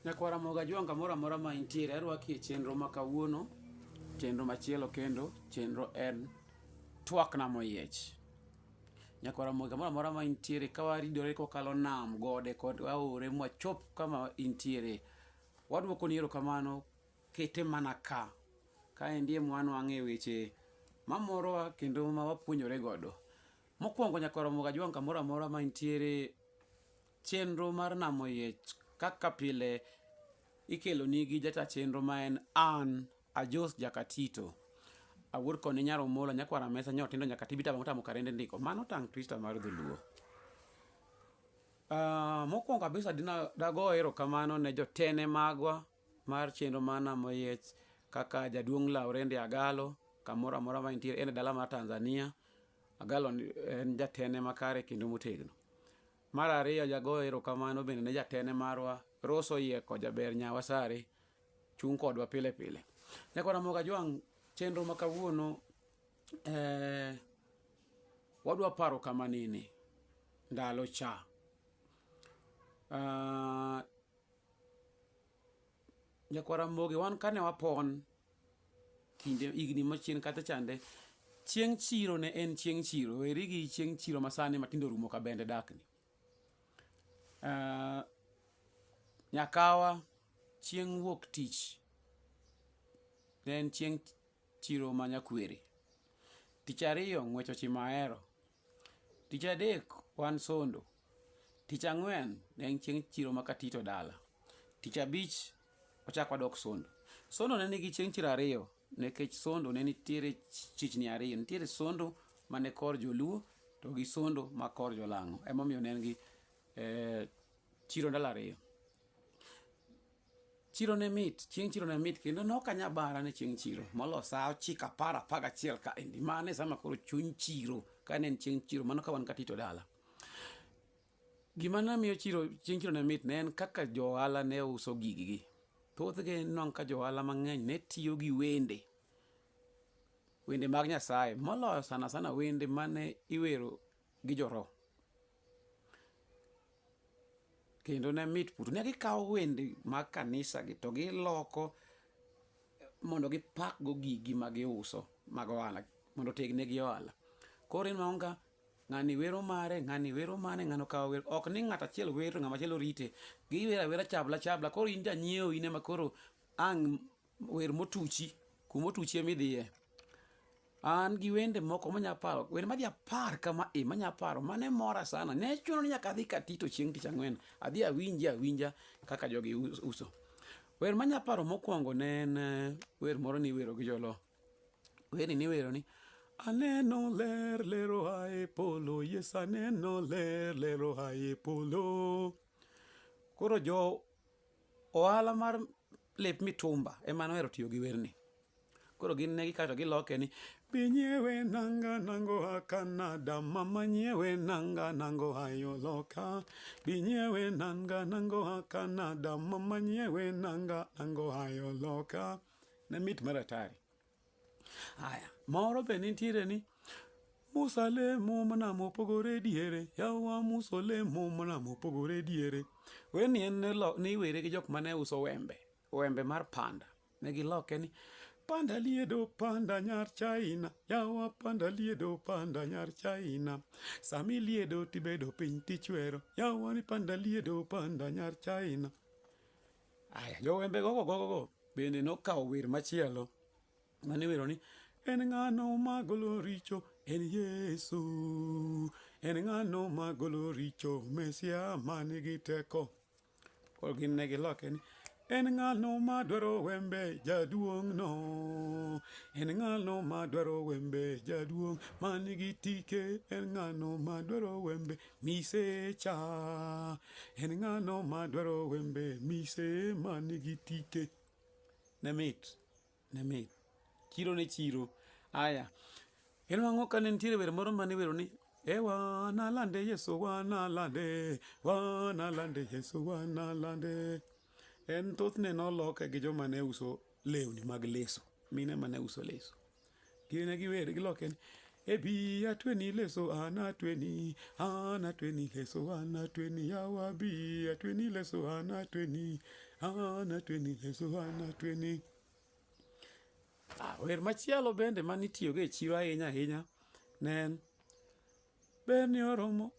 Nyakwar Ramogi Ajwang' kamoro amora ma intiere, arwaki e chenro ma kawuono, chenro machielo kendo, chenro en twakna moyiech. Nyakwar Ramogi kamoro amora ma intiere ka waridore kwakalo nam, gode kod aore mwachop kama intiere, waduokoni erokamano, kete mana ka. Kaendi ema wanwang'e weche mamorowa kendo ma wapuonjore godo. Mokwongo Nyakwar Ramogi Ajwang' kamoro amora ma intiere, Chenro mar Nam Oyiech kaka pile ikeloni gi jata chenro ma en an Ajos Jakatito. Awuod koni nyar Omolo nyakwar Amesa nyotindo nyaka tibita bang' tamo karende ndiko. Mano tang' twister mar dholuo. Mokwongo kabisa dina dago erokamano ne jotene magwa mar chenro mar Nam Oyiech kaka jaduong' Laurenti Agalo kamoro amora ma entie en e dala mar Tanzania. Agalo en jatene makare kendo motegno. Mar ariyo jago erokamano bende ne jatene marwa Rose Oyieko jaber Nyawasare chung' kodwa pile pile. Nyakwa Ramogi Ajwang' chenro ma kawuono wadwa paro kama nene ndalo cha. Nyakwa Ramogi wan kane wapon kinde higni machien kata chande chieng' chiro ne en chieng' chiro weri gi chieng' chiro masani ma tinde orumo ka bende dakni. Nyakawa chieng' wuok tich ne en chieng' chiro ma nyakwere. Tich ariyo ng'wech ochimo Ahero. Tich adek wan Sondo. Tich ang'wen ne en chieng' chiro ma Katito dala. Tich abich wachak wadok Sondo. Sondo ne nigi chieng' chiro ariyo nikech Sondo ne nitiere chichni ariyo. Nitiere Sondo mane kor joluo to gi Sondo ma kor jolang'o. Emomiyo ne en gi chiro ndalo ariyo. Chiro ne mit, chieng' chiro ne mit kendo ne ok anyal bara ne chieng' chiro molo sa ochiko apar apar gachiel kaendi. Mano e sama koro chuny chiro ka ne en chieng' chiro mano ka wan Katito dala. Gima ne miyo chiro chieng' chiro ne mit ne en kaka jo ohala ne uso giggi. Thothgi inwang'o ka jo ohala mang'eny ne tiyo gi wende, wende mag Nyasaye moloyo sana sana wende mane iwero gi jo roho. Kendo ne mit puto. Ne gikawo wende mag kanisa gi to giloko mondo gipakgo gigi ma giuso mag ohala mondo otegnegi ohala. Koro inwang'o ka ng'ani wero mare, ng'ani wero mare, ng'ano okawo wer. Ok ni ng'ato achiel wer to ng'ama chielo rite. Giwer awera chabla chabla. Koro in janyiewo in ema koro ang' wer motuchi, kumotuchi ema idhiye. An gi wende moko manya paro, wende madhi apar kama e manya paro mane mora sana. Ne chuno ni nyaka adhi Katito chieng' tich ang'wen, adhi awinje awinja kaka jogi uso. Wer manya paro mokwongo ne en wer moro niwero gi jolo. Werni niwero ni aneno ler ler oa e polo, Yesu aneno ler ler oa e polo. Koro jo ohala mar lep mitumba ema nohero tiyo gi werni. Koro gin ne gikawo to giloke ni bi nyiewe nanga nango a Canada mama nyiewe nanga nango a yo loka bi nyiewe nanga nango a Canada mama nyiewe nanga nango a yo loka. Ne mit mar atari. Aya, moro be nitiere ni Musa lemo mana mopogore diere, yawa Musa olemo mana mopogore diere. Werni en niwere gi jok mane uso wembe, wembe mar panda. Ne giloke ni panda liedo panda nyar China, yawa panda liedo panda nyar China. Sami liedo tibedo piny tichwero, yawa ni panda liedo panda nyar China. Aya, jowembe gogo gogo go bende nokawo wer machielo mane iwero ni en ng'ano magolo richo en Yesu, en ng'ano magolo richo Mesia man gi teko. Koro gin ne giloke ni en ng'ano madwaro wembe jaduong' no, en ng'ano madwaro wembe jaduong' man gi tike, en ng'ano madwaro wembe misecha, en ng'ano madwaro wembe mise man gi tike. Ne mit, ne mit. Chiro ne chiro. Aya, inwang'o ka ne nitiere wer moro mane iwero ni e wanalande Yesu wanalande, wanalande Yesu wanalande. En thothne noloke gi joma ne uso lewni mag leso, mine mane uso leso. Gin ne giwer giloke ni E bi atweni leso an atweni, an atweni leso an atweni yawa bi atweni leso an atweni, an atweni leso an atweni. Ah, wer machielo bende mane itiyogo e chiro ahinya ahinya ne en Berni oromo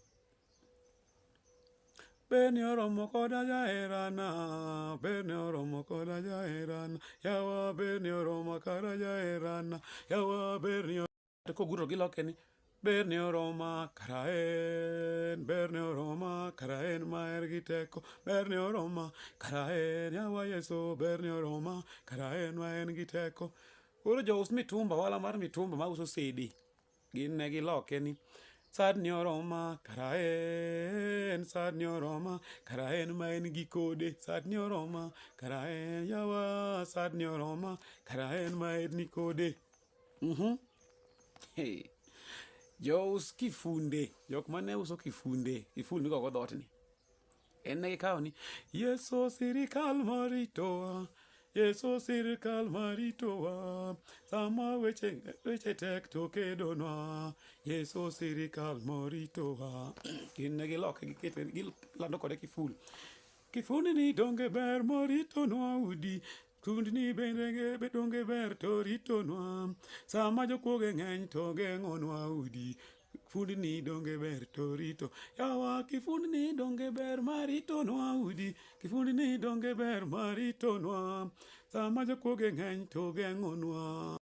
Berni oromo koda jaherana, berni oromo koda jaherana, yawa berni oromo kara jaherana, yawa berni to koguro giloke ni berni oroma kara en, berni oroma kara en maer gi teko, berni oroma kara en, yawa Yesu berni oroma kara en ma en gi teko. Koro jous mitumba, ohala mar mitumba mauso sede Gin ne giloke ni sadni oroma kara en, sadni oroma kara en ma en gi kode, sadni oroma kara en yawa, sadni oroma kara en ma en ni kode. Hey. Jous kifunde, jok mane uso kifunde, kiful migogo dhoot ni. En ne gikawo ni Yesu sirikal maritowa, Yesu sirikal maritowa, sama weche, weche tek to kedonwa, Yesu sirikal moritowa. Gin ne giloke gikete gilando kode kiful. Kifundni donge ber moritonwa udi, Kifundni bende donge ber to ritonwa, sama jokuoge ng'eny to geng'onwa udi. Kifundni donge ber to rito, yawa kifundni donge ber maritonwa udi, kifundni donge ber maritonwa, sama jokuoge ng'eny to geng'onwa.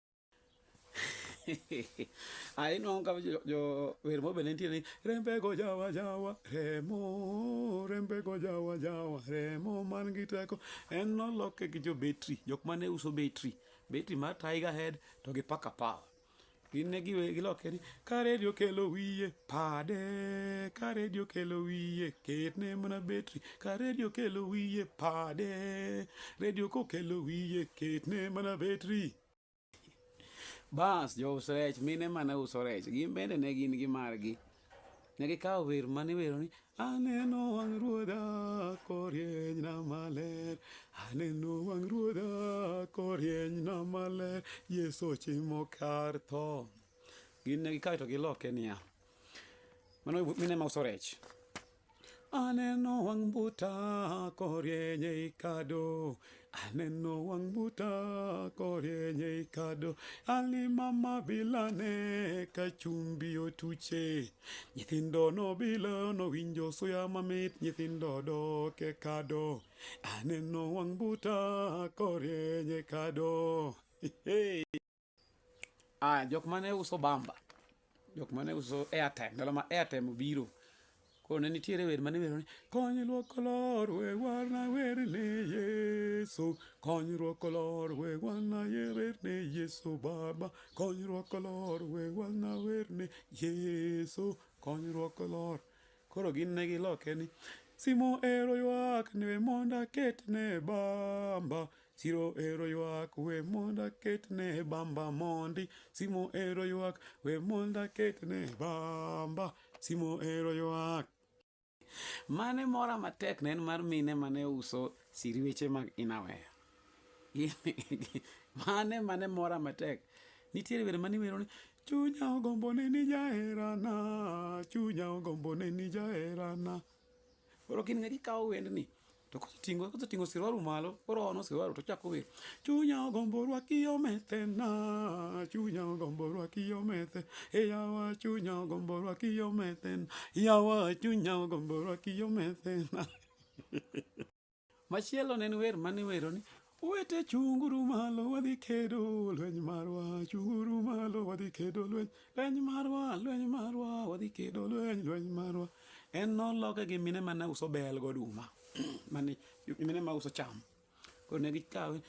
Ah, inwang'o ka jo wer moro be ne nitie ni rembe go jawa jawa remo rembe go jawa jawa remo man gi teko en noloke gi jo betri jok mane uso betri betri mar Tiger Head to gi Paka Power gin ne giloke ni ka redio kelo wiye pade ka redio kelo wiye ketne mana betri ka redio kelo wiye pade redio kokelo wiye ketne mana betri. Bas, jous rech, mine mane uso rech, gin bende ne gin gi margi. Ne gikawo wer mane iwero ni aneno wang' ruodha korienyna maler, aneno wang' ruodha korienyna maler, Yesu ochimo kar tho. Gin ne gikawe to giloke niya, mano mine ma uso rech. Aneno wang' mbuta korieny ei kado, aneno wang' mbuta korieny ei kado, ali mama bilane ka chumbi otuche, nyithindo nobilo nowinjo suya mamit, nyithindo dok e kado, aneno wang' mbuta korieny e kado. Hey. Ah, jok mane uso bamba, jok mane uso airtime, ndalo ma airtime obiro. Koro ne nitiere wer mane iwero ni kony luoko lor we warna wer ne Yesu, kony luoko lor we warna wer ne Yesu Baba, kony luoko lor we warna wer ne Yesu, kony luoko lor. Koro gin ne giloke ni simo ero ywak ni we mondo aketne bamba Siro ero ywak we mondo aketne bamba mondi. Simo ero ywak we mondo aketne bamba. Simo ero ywak. Mane mora matek ne en mar mine mane uso siriweche mag inawea. Mane mane mora matek. Nitiere wer mane iwero ni chunya ogombo neni jaherana, chunya ogombo neni jaherana. Koro gin gikawo wendni to koseting'o koseting'o siruaru malo koro oono siruaru to ochako wer chunya ogombo rwaki omethena chunya ogombo rwaki omethe e yawa chunya ogombo rwaki omethena yawa chunya ogombo rwaki omethena. Machielo ne en wer mane iwero ni Owete chunguru malo wadhi kedo lweny marwa, chunguru malo wadhi kedo lweny, lweny marwa, lweny marwa, wadhi kedo lweny, lweny marwa. En noloke gi mine mane uso bel goduma, mane mine ma uso cham. Koro ne gikawe,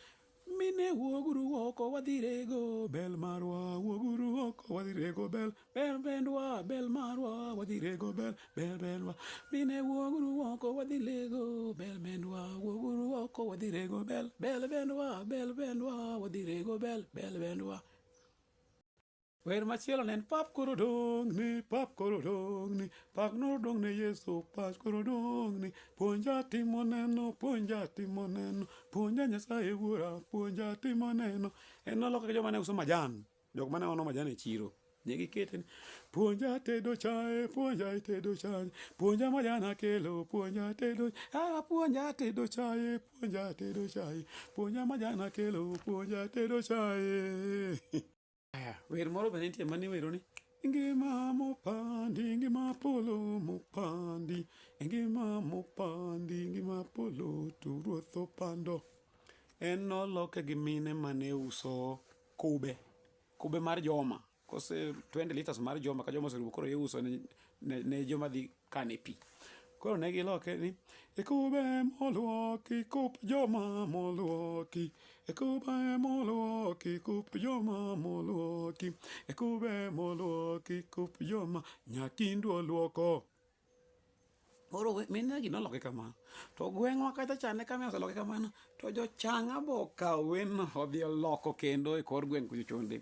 mine wuoguru oko wadhi rego bel marwa, wuoguru oko wadhi rego bel, Bel bendwa, bel marwa, wadhi rego bel, bel bendwa. Mine wuoguru oko wadhi lego, bel bendwa, wuoguru oko wadhi rego bel, bel bendwa, bel bendwa, wadhi rego bel, bel bendwa. Wer machielo ne en pap koro dong' ni, pap koro dong' ni, pak noro dong' ne Yesu, pak koro dong' ni, puonja timo neno, puonja timo neno, puonja Nyasaye Wuora, puonja timo neno. En noloke gi joma ne uso majan, jok mane ono majan e chiro. Ne gikete ni puonja tedo chae, puonja tedo chae, puonja majan akelo, puonja tedo, ah, puonja tedo chae, puonja tedo chae, puonja majan akelo, puonja tedo chae. Aya, wer moro be nitie mane iwero ni ngima mopandi, ngima polo mopandi, ngima mopandi, ngima polo to ruoth opando. En noloke gi mine mane uso kube, kube mar joma. Kose 20 liters mar joma ka joma oserumo koro iuso ne, ne, ne joma dhi kane pi. Koro ne giloke ni e kube moluoki kup joma moluoki e kube moluoki kup joma moluoki e kube moluoki kup joma nyakindu oluoko. Koro mine gi noloke kamano. To gweng'wa kacha chande kame oseloke kamano, to jochang'a be okawo werno odhi oloko kendo e kor gweng' kucho chonde.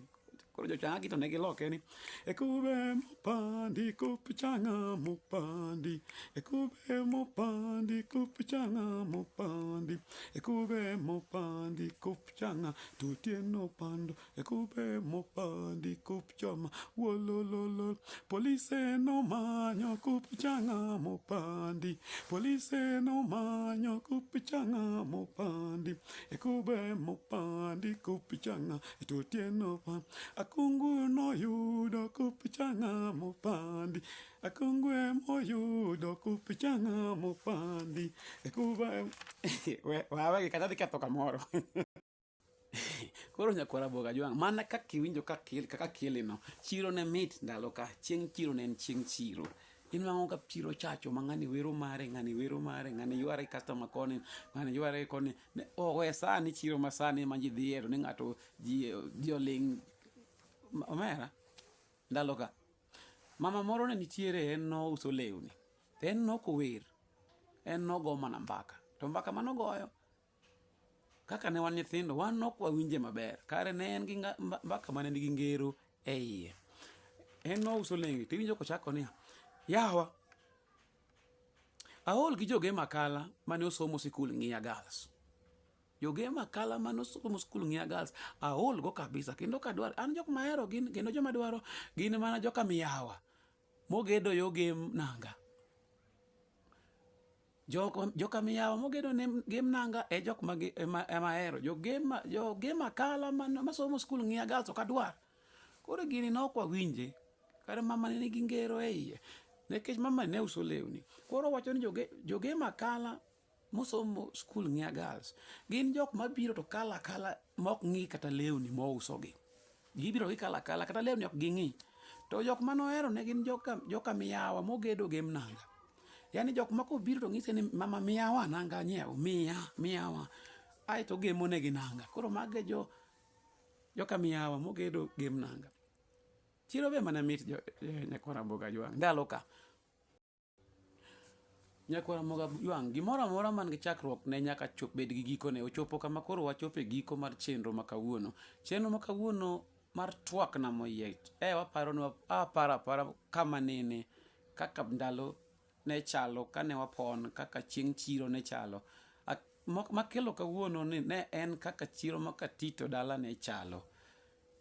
Koro jochang'a gi to ne giloke ni e kube mopandi kup chang'a mopandi, e kube mopandi kup chang'a mopandi, e kube mopandi kup chang'a to otieno pando. E kube mopandi kup choma wolololo. Polise nomanyo kup chang'a mopandi. Polise nomanyo kup chang'a mopandi. E kube mopandi kup chang'a to otieno pa. Akungu noyudo kup chang'a mopandi. Akungu emoyudo kup chang'a mopandi. E kube we wawegi kata dhi ketho kamoro. Koro nyakwar Ramogi Ajwang', mana kaka iwinjo kaka kilino, chiro ne mit ndalo ka, chieng' chiro ne en chieng' chiro. Inwang'o ka chiro chacho ma ng'ani wero mare, ng'ani wero mare, ng'ani yware gi customer koni, ng'ani yware koni. Owe sani chiro ma sani ma ji dhiye to ni ng'ato ji oling' omera ndalo ka. Mama moro ne nitiere en nouso lewni, to en nok ower, en nogo mana mbaka. To mbaka manogoyo Kaka ne wan nyithindo, wan nok wawinje maber. Kare ne en gi mbaka mane nigi ngero e iye. En nouso lewni tiwinjo kochako niya, yawa, aol gi jogem akala mane osomo sikul Ng'iya Girls. Jogem akala mane osomo sikul Ng'iya Girls, aol go kabisa. Kendo kadwar, an jok mahero gin, kendo joma dwaro gin mana joka miyawa mogedo yo Gem Nanga. Joka miyawa mogedo ne Gem Nanga e jok ma ema ahero. Jo Gem Akala masomo skul Ng'iya Girls ok adwar. Koro gini ne ok wawinje. Kare mama ne nigi ngero e iye. Nikech mama ne uso lewni. Koro owacho ni jo Gem Akala mosomo skul Ng'iya Girls gin jok mabiro to kalo akala ma ok ng'i kata lewni mousogi. Gibiro gikalo akala kata lewni ok ging'i. To jok mane ohero ne gin joka miyawa mogedo Gem Nanga. Yaani jok moko obiro to ng'ise ni mama miyawa nanga anyiew, miya, miyawa. Aeto ogemo negi nanga. Koro mago e jo joka miyawa mogedo Gem Nanga. Chiro be mana mit nyakwar Ramogi Ajwang' ndalo ka. Nyakwar Ramogi Ajwang' gimoro amora man gi chakruok ne nyaka chop bed gi gikone. Ochopo kama koro wachopo e giko mar chenro ma kawuono. Chenro ma kawuono mar twak namoyiech. E waparo ni aparo apara kama nene kaka ndalo ne chalo kane wapon, kaka chieng' chiro ne chalo. Makelo kawuono ni ne en kaka chiro ma Katito dala ne chalo.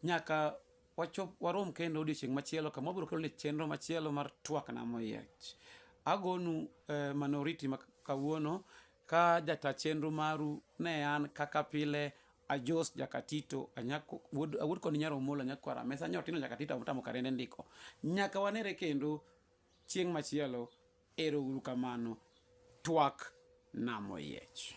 Nyaka wachop warom kendo odiochieng' machielo kama wabiro kelo chenro machielo mar twak namoyiech. Agonu eh, manoriti ma kawuono ka jata chenro maru ne an kaka pile Ajos Jakatito, anyako, wuod, awuod koni nyar Omolo, anyakwara Amesa, nyotino Jakatito, amutamo karende ndiko. Nyaka wanere kendo chieng' machielo. Ero uru kamano. Twak namoyiech.